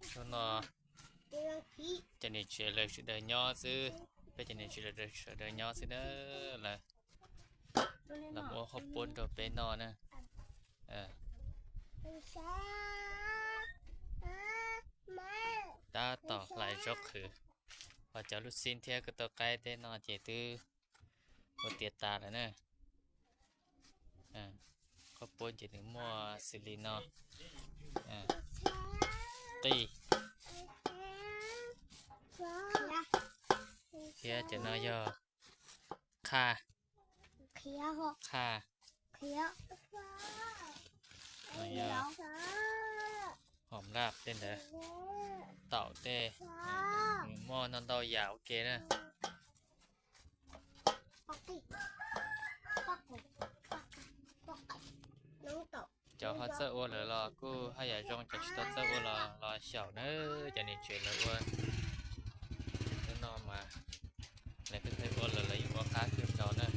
Hnub no cov niam tsev lawv sawv daws nyob xwb, peb cov niam tsev lawv sawv daws nyob xwb na, lawv los ua qhob puab rau peb noj na. Tab tom hlais zaub qhwv, ho cov lub xib thiab ko taw qaib tej no ces twb ua tiav tas lawm na. Qhob puab ces nws muaj xws li no: qij, thiab cov no yog qhaj, qhaj, hom laj tej ntawd, taum tej, nws muaj ntau ntau yam ua ke na. Cov ho txawj ua lawm los kuj haj yam zoo, cov tsis tau txawj ua los los xyaum na, cov niam tsev lawv ua no mas lawv twb ua lawm lawv yeej ua qab kawg nkaus na.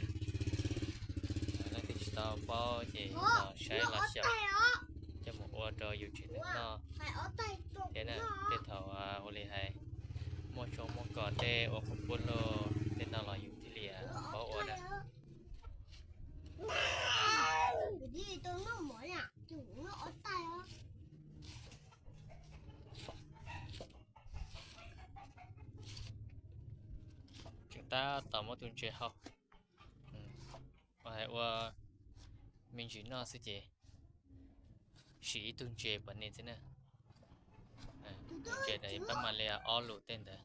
Leej twg tsis tau paub ces los saib los xyaum coj mus ua rau yus tsev neeg noj thiab na. Tej thaum ua li hais muaj tshuaj muaj kos tej ua qhob puab lauj tej no los yus thiaj li paub ua na. Tseem tab tom muab tus ntses hau, hais ua me ntsis noj xwb ces siv ib tug ntses pov ne xwb na. Tus ntses ntawd pab mam li ob lus tej ntawd.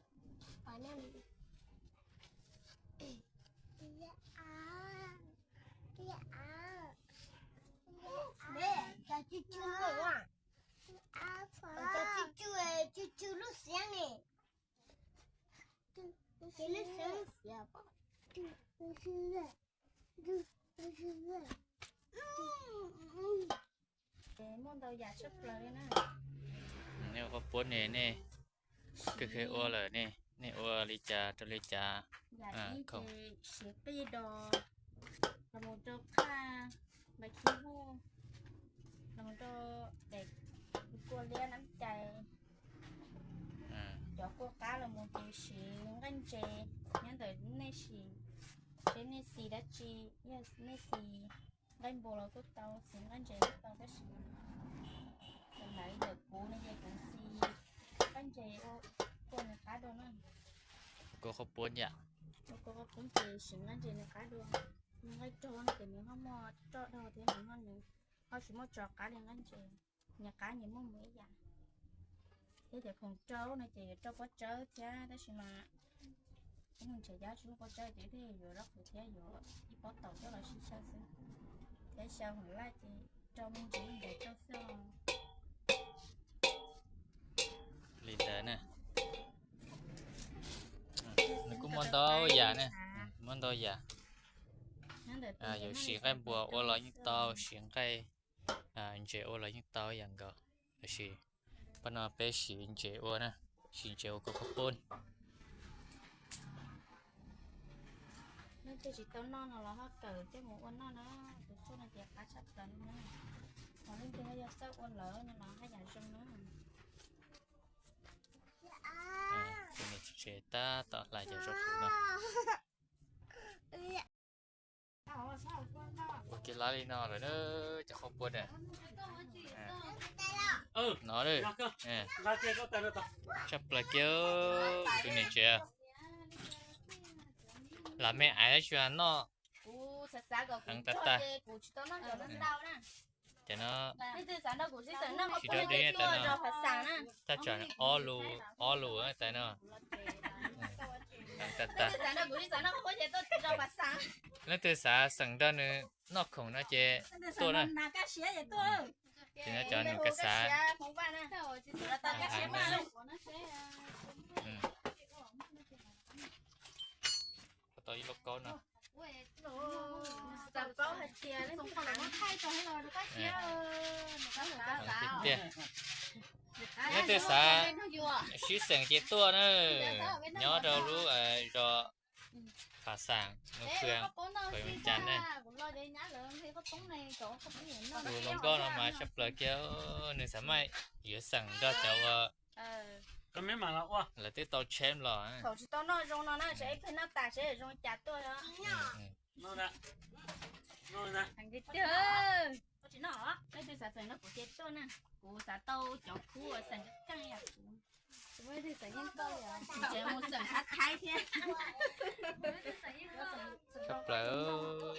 Muaj ntau yam tshaj plaws li na. Nej ua qhob puab ne, nej kheev ua lawm ne, nej ua li cas rau li cas? Yam ib ces siv qij dos los mus rau qhaj, npais khib huj, los mus rau daim kua liab nab cai. Cov kua qab los mus ces siv nqaij ntses, nyob ntawm nej siv, seb nej xis dab tsi, yog nej xis nqaij npua los kuj tau, xis nqaij ntses kuj tau, tab sis lawv ntawm kuv no ces kuv xis nqaij ntses ua kua nws qab dua na. Kua qhob puab yam, kua qhob puab ces siv nqaij ntses nws qab dua, nqaij rog no ces nws ho muaj roj dog thiab nws ho, nws ho tsis muaj tso qab li nqaij ntses. Nyias qab nyias muaj mus ib yam, thiab cov khoom rau no ces yuav rau pob tsawb thiab, tab sis mas ib mus ntshe yab tsis muaj pob tsawb ces thiaj yuav zaub qhwv thiab yuav ib pob taum coj los sib xyaw xwb, thiab xyaw hom laj ces rau me ntsis ntawd rau xwb. Li ntawd na, nws kuj muaj ntau yam na, muaj ntau yam. Yus siv nqaij npua ua los yeej tau, siv nqaij ntses ua los yeej tau ib yam nkaus, tab sis pab no peb siv ntses ua na, siv ntses ua kua qhob puab. Nej tsis tau noj no los ho kawm coj mus ua noj na, tus xyuaj no ces qab tshaj plaws li na. Ho leej twg ho yog txawj ua lawm no los haj yam zoo na. Tus niam tsev tab tom hlais cov zaub qhwv no. Ua kiag lab li no lawm na, cov qhob puab na. No, tshaj plaws kiag tus niam tsev. Lam me aiv tsis noj heev tag tag. Ces no tsis dog dib tas no, thaj tsam ob lus, ob lus tas no. Heev tag tag. Leej twg xav xeem nrog nws noj khoom no ces tuaj na. Ces no cov nws ka xav. Tau ib lub kaub no. Tiag tiag. Leej twg xav sib xeem ces tuaj na, nyob rau lub zos Phav Xaam, Moos Khwm, Phav Yoos Cas na. Tus hluas nkauj no mas tshaj plaws kiag, nws xav mas yuav xeem nrog cov uas Koj me mam los ua. Lawv twb tau cheb los. Thaum tsis tau noj zoo no na, seb ib pliag noj tas seb zoo cas tuaj os. Noj na. Noj na. Heev tiag tiag. Koj tsis noj os? Leej twg xav xeem no kuv ces tuaj na. Kuv xav tau cov khub uas xeem keej yam kuv. Leej twg xeem yeej koj yom? Ces mus xeem xav Thaib thiab. Tshaj plaws.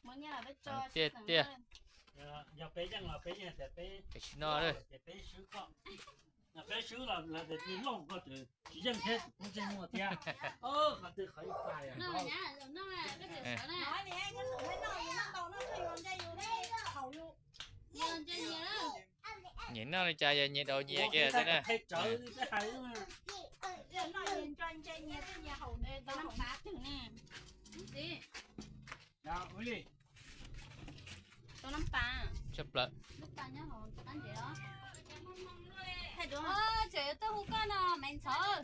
Muab nyiaj los peb tso. Tiag tiag. Yog peb yeej los peb yeej tias peb, peb tsis noj ces peb swb koj. Peb swb los lawv tias tsis looj koj tsis yeej thiab kuv tsis muaj thiab. Qhov twg qhov ib pais. Nyias noj li cas yog nyias daus nyias kiag xwb na. Tshaj plaws. Tseem yuav tuaj hu koj no me ntxhov.